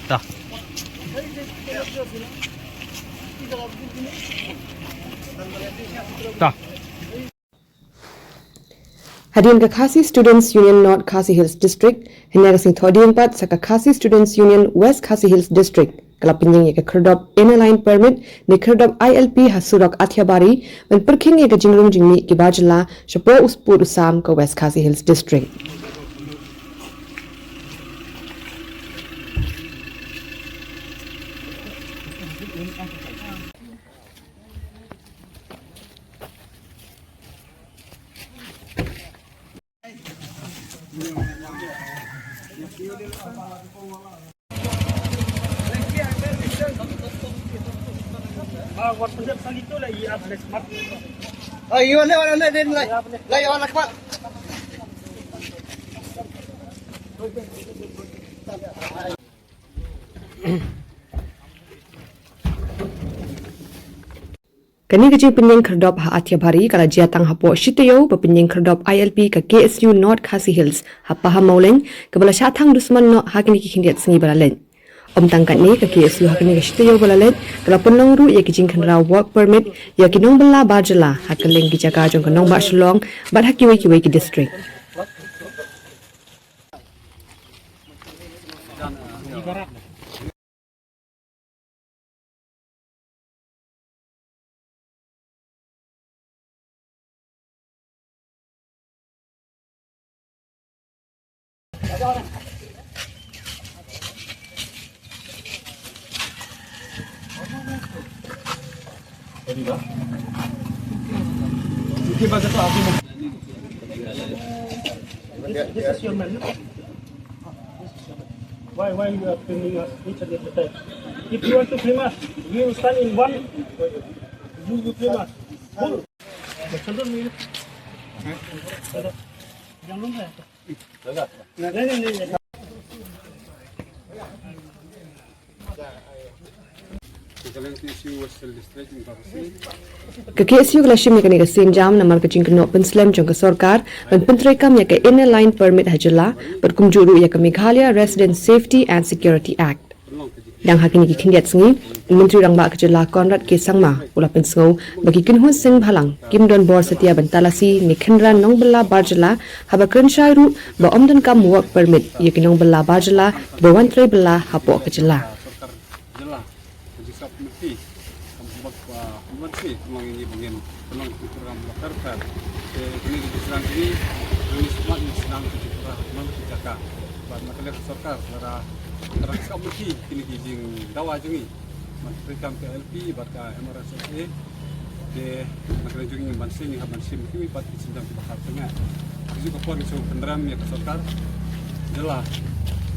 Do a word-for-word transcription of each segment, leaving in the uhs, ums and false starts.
Ta. Ta. Hadien ka Khasi Students Union North Khasi Hills District, hynne ka sngi Thohdieng pat sa ka Khasi Students Union West Khasi Hills District ka la pynïeng ïa ka khyrdop Inner Line Permit ne khyrdop I L P ha surok Athiabari, ban pyrkhing ïa ka jingrung jingmih ki bar jylla shapoh u sput u sam ka West Khasi Hills District. Kane ka jingpynïeng khyrdop ha Athiabari ka la jia tang hapoh shi taïew ba pynïeng khyrdop I L P ka K S U North Khasi Hills ha Pahammawlein, kaba la shah thang dusmon noh ha kine ki khyndiat sngi ba la leit. Ym tang katne, ka K S U ha kane ka shi taïew ba la leit ka la pynlong ruh ïa ki jingkhynra work permit ïa ki nongbylla bar jylla ha kylleng ki jaka jong ka nongbah Shillong bad ha kiwei kiwei ki district. This, this is your man, no? Why, why you are filming us each and every time? If you want to film us, we will stand in one. You, you film us. Full. Jangan lupa. Ka K S U ka la shim ïa kane ka sienjam namar ka jingkynnoh pynslem jong ka sorkar ban pyntreikam ïa ka Inner Line Permit ha jylla bad kumjuh ruh ïa ka Meghalaya Resident Safety and Security Act. Dang ha kine ki khyndiat sngi, u Myntri Rangbah ka jylla Conrad K Sangma u la pynsngew ba ki kynhun seng bhalang kim don bor satia ban talasi ne khynra nongbylla bar jylla haba kren shai ruh ba ym donkam work permit ïa ki nongbylla bar jylla kiba wan trei bylla hapoh ka jylla. Jylla, ka jingsngap myntri, kam kumba, ah, kumba myntri, pynlong ïa ngi ba ngin pynlong ki program ba pher pher. Te kine ki jingïaseng kine, kine smat ngi sdang ki jingpynrah ha man ki jaka. Bad na ka liang ka sorkar, lada ka dang sngap myntri kine ki jingdawa jong ngi, man treikam ka I L P bad ka M R S S A. Te na ka liang jong ngi ban seng, ngi hap ban shim kiwei pat ki sienjam kiba kham tyngai. Ki ju ka por ngi shu pynrem ïa ka sorkar jylla,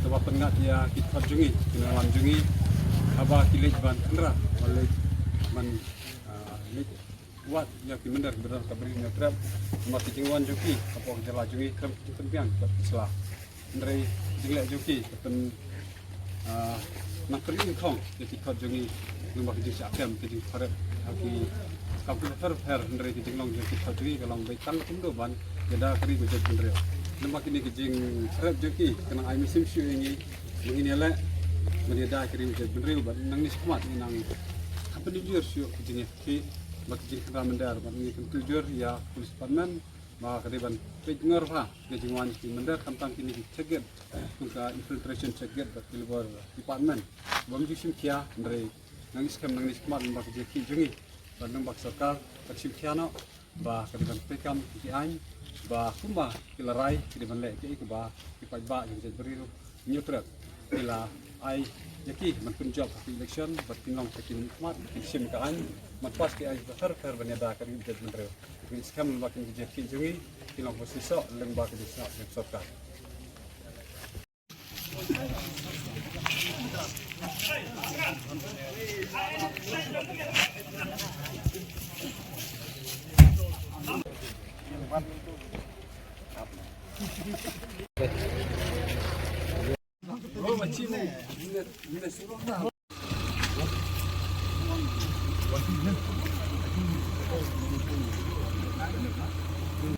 kaba pynngat ïa ki dkhot jong ngi, ki nongïalam jong ngi, haba ki leit ban khynra, ba leit ban, ah, leit wad ïa ki mynder kiba don ha ka Bri u Hynñiewtrep, namar ki jingwan jong ki hapoh ka jylla jong ngi khlem ki jingpynbiang bad ki sla. Hynrei jingleh jong ki ka pyn, ah, nang pynïeng khong ïa ki dkhot jong ngi, namar ki jingshah kem, ki jingpynrep ha ki kam kiba pher pher, hynrei ki jinglong jong ki dkhot jong ngi ka long beit tang kumno ban ïada ka ri ka jaitbynriew. Namar kine ki jingpynrep jong ki ka nang ai mynsiem shuh ïa ngi ba ngin ïaleh ban ïada ka ri ka jaitbynriew bad nangne shakhmat ngin nang ha pynjur shuh ki jingïakhih bad ki jingkhynra mynder bad ngi kyntu jur ïa Police Department ba ka dei ban peit ngor bha ïa ka jingwan ki mynder khamtam kine ki check gate, kum ka infiltration check gate bad ki labor department. Bym ju shim khia, hynrei nangne skhem nangne shakhmat lyngba ka jingïakhih jong ngi bad lyngba ka sorkar ka shim khia noh ba ka dei ban treikam ki aiñ ba kumba ki la rai ki dei ban leh kiei kiba ki paidbah jong ka jaitbynriew Hynñiewtrep ki la ai ïa ki ban pynjop ha ki election bad kin long sha ki mihkhmat, kin shim ka aiñ, ban pass ki aiñ kiba pher pher ban ïada ka ri ka jaitbynriew. Ngi skhem lyngba kine ki jingïakhih jong ngi kin long kaba shisha lyngba ka jingsngap jong ka sorkar.